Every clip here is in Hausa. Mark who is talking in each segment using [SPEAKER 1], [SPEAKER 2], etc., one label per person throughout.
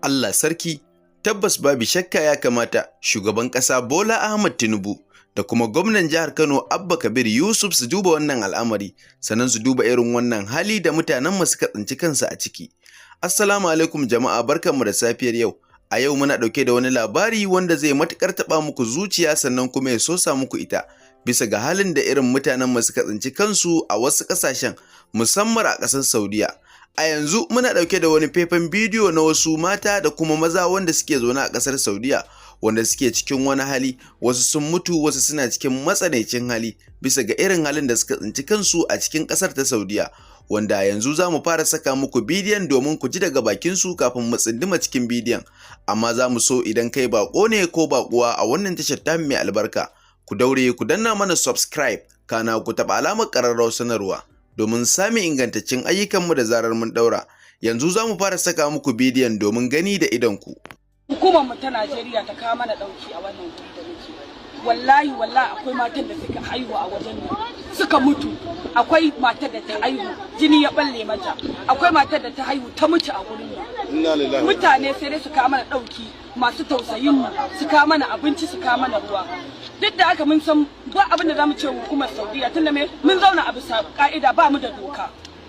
[SPEAKER 1] Allah sarki, tabbas babu shakka ya kamata shugaban ƙasa Bola Ahmad Tinubu da kuma gwamnan jihar Kano Abba Kabir Yusuf su duba wannan al'amari, sannan su duba irin wannan hali da mutanenmu suka tsinci kansu a ciki. Assalamu alaikum jama'a, barkanmu da safiyar yau. A yau muna ɗauke da wani labari wanda zai matuƙar taɓa muku zuciya, sannan kuma ya sosa muku ita, bisa ga halin da irin mutanenmu suka tsinci kansu a wasu ƙasashen, musamman a ƙasar Saudiya. A yanzu muna ɗauke da wani faifan bidiyo na wasu mata da kuma maza wanda suke zaune a ƙasar Saudiya, wanda suke cikin wani hali, wasu sun mutu, wasu suna cikin matsanancin hali, bisa ga irin halin da suka tsinci kansu a cikin ƙasar ta Saudiya. Wanda yanzu za mu fara saka muku bidiyon domin ku ji daga bakinsu kafin mu tsinduma cikin bidiyon. Amma za mu so idan kai baƙo ne ko baƙuwa a wannan tashar ta mai albarka, ku daure ku danna mana subscribe, kana ku taɓa alamar ƙararrawar sanarwa, domin samun ingantaccen ayyukanmu da zarar mun ɗaura. Yanzu za mu fara saka muku bidiyon domin gani da idonku.
[SPEAKER 2] Hukumar mu ta Najeriya ta kawo mana dauki a wannan guri da muke. Wallahi wallahi, akwai matan da suka haihu a wajen nan suka mutu. Akwai matar da ta haihu jini ya balle mata. Akwai matar da ta haihu ta mutu a gurin nan. Mutane sai dai su kawo mana dauki, masu tausayin mu su kawo mana abinci, su kawo mana ruwa. Duk da haka, mun san ba abin da zamu ce hukumar Saudiya, tunda me mun zauna a bisa ka'ida, ba mu da doka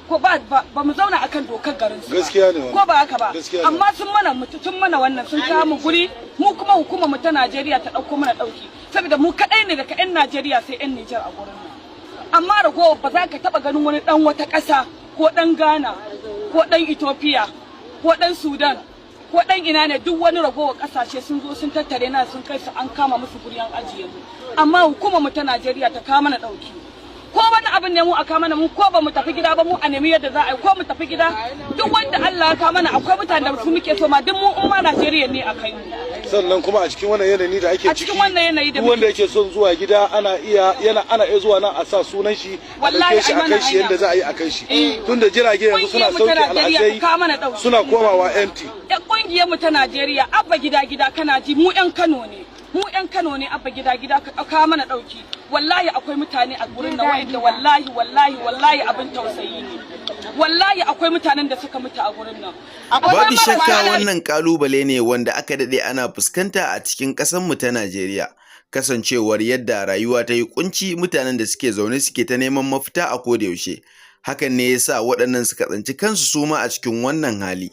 [SPEAKER 2] ko ba ba mu zauna akan dokar garin su.
[SPEAKER 3] Gaskiya ne.
[SPEAKER 2] Ko ba haka ba? Amma sun mana mutu, sun mana wannan, sun kawo mu guri. Mu kuma hukumar mu ta Najeriya ta dauko mana dauki, saboda mu kadai ne daga yan Najeriya sai yan Nijar a gurin nan. Amma ragowar ba za ka taba ganin wani dan wata ƙasa, ko dan Ghana, ko dan Ethiopia, ko dan Sudan, ko dan ina ne. Duk wani ragowar kasashe sun zo sun tattare na, sun kai su, an kama musu guri an ajiye mu. Amma hukumar mu ta Najeriya ta kawo mana dauki, ko wani abin ne mu a kawo mana mu, ko ba mu tafi gida ba, mu a nemi yadda za a yi ko mu tafi gida. Duk wanda Allah ya kawo mana, akwai mutane da su muke so ma, duk mu in ma Najeriya ne a kai mu.
[SPEAKER 3] Sannan kuma a cikin wannan yanayi da ake
[SPEAKER 2] A cikin wannan yanayi da
[SPEAKER 3] duk wanda yake son zuwa gida, ana iya zuwa nan a sa sunan shi, a
[SPEAKER 2] Wallahi
[SPEAKER 3] dauke shi
[SPEAKER 2] ai
[SPEAKER 3] a
[SPEAKER 2] mana
[SPEAKER 3] kai shi yadda
[SPEAKER 2] hanya.
[SPEAKER 3] za a yi a kai shi, tunda jirage yanzu suna
[SPEAKER 2] Kungiyar mu
[SPEAKER 3] sauke
[SPEAKER 2] ta Najeriya
[SPEAKER 3] alhazai
[SPEAKER 2] ta kawo mana ɗauki.
[SPEAKER 3] suna komawa empty.
[SPEAKER 2] Kungiyar mu ta Najeriya, Abba Gida Gida, kana ji, mu yan Kano ne, mu yan Kano ne. Abba Gida Gida, ka kawo mana dauki. Wallahi akwai mutane a gurin nan wa'anda wallahi wallahi wallahi abin tausayi ne. Wallahi akwai mutanen da suka mutu a gurin nan. Akwai
[SPEAKER 1] Babu
[SPEAKER 2] marasa
[SPEAKER 1] shakka
[SPEAKER 2] lafiya.
[SPEAKER 1] wannan kalubale ne wanda aka daɗe ana fuskanta a cikin ƙasarmu ta Najeriya. Kasancewar yadda rayuwa ta yi kunci, mutanen da suke zaune suke ta neman mafita a koda yaushe. Hakan ne yasa waɗannan suka tsinci kansu su ma a cikin wannan hali.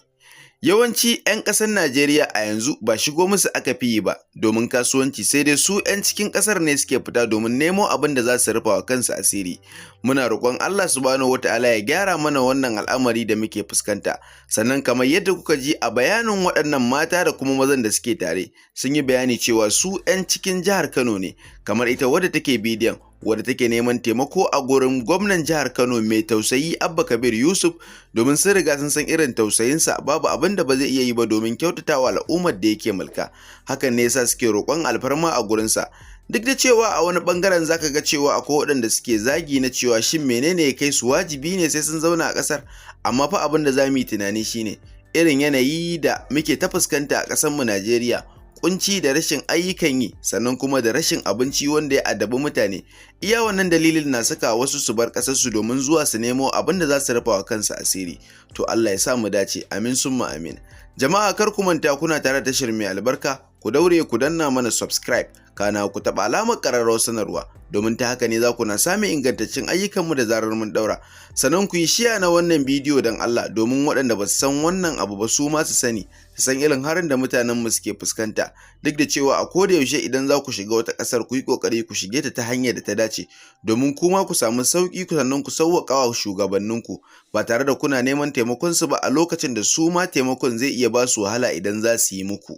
[SPEAKER 1] Yawanci 'yan ƙasar Najeriya a yanzu ba shigo musu aka fi yi ba domin kasuwanci, sai dai su 'yan cikin ƙasar ne suke fita domin nemo abin da za su rufa wa kansu asiri. Muna roƙon Allah Subhanahu wata'ala ya gyara mana wannan al'amari da muke fuskanta. Sannan kamar yadda kuka ji a bayanin waɗannan mata da kuma mazan da suke tare, sun yi bayani cewa su 'yan cikin jihar Kano ne, kamar ita wadda take bidiyon, wadda take neman taimako a gurin gwamnan jihar Kano mai tausayi Abba Kabir Yusuf, domin sun riga sun san irin tausayinsa, babu abin da ba zai iya yi ba domin kyautatawa al'ummar da yake mulka. Hakan ne yasa suke roƙon alfarma a gurinsa. Duk da cewa a wani bangaren zaka ga cewa akwai waɗanda suke zagi na cewa shin menene ya kai su, wajibi ne sai sun zauna a ƙasar? Amma fa abin da za mu yi tunani shine irin yanayi da muke ta fuskanta a ƙasarmu Najeriya, kunci da rashin ayyukan yi, sannan kuma da rashin abinci wanda ya addabi mutane. Iya wannan dalilin na saka wasu su bar ƙasarsu domin zuwa su nemo abin da za su rufa wa kansu asiri. To, Allah ya sa mu dace, amin summa amin. Jama'a, kar ku manta kuna tare da tashar mai albarka. Ku daure ku danna mana subscribe, kana ku taɓa alamar ƙararrawar sanarwa, domin ta haka ne za ku na samun ingantaccen ayyukanmu da zarar mun ɗaura. Sannan ku yi share na wannan bidiyo don Allah, domin waɗanda ba su san wannan abu ba su ma su sani, su san irin harin da mutanen mu suke fuskanta. Duk da cewa a koda yaushe idan za ku shiga wata ƙasar, ku yi ƙoƙari ku shige ta ta hanyar da ta dace, domin kuma ku samu sauƙi, sannan ku sauwaƙa wa shugabanninku ba tare da kuna neman taimakon su ba a lokacin da su ma taimakon zai iya ba su wahala idan za su yi muku.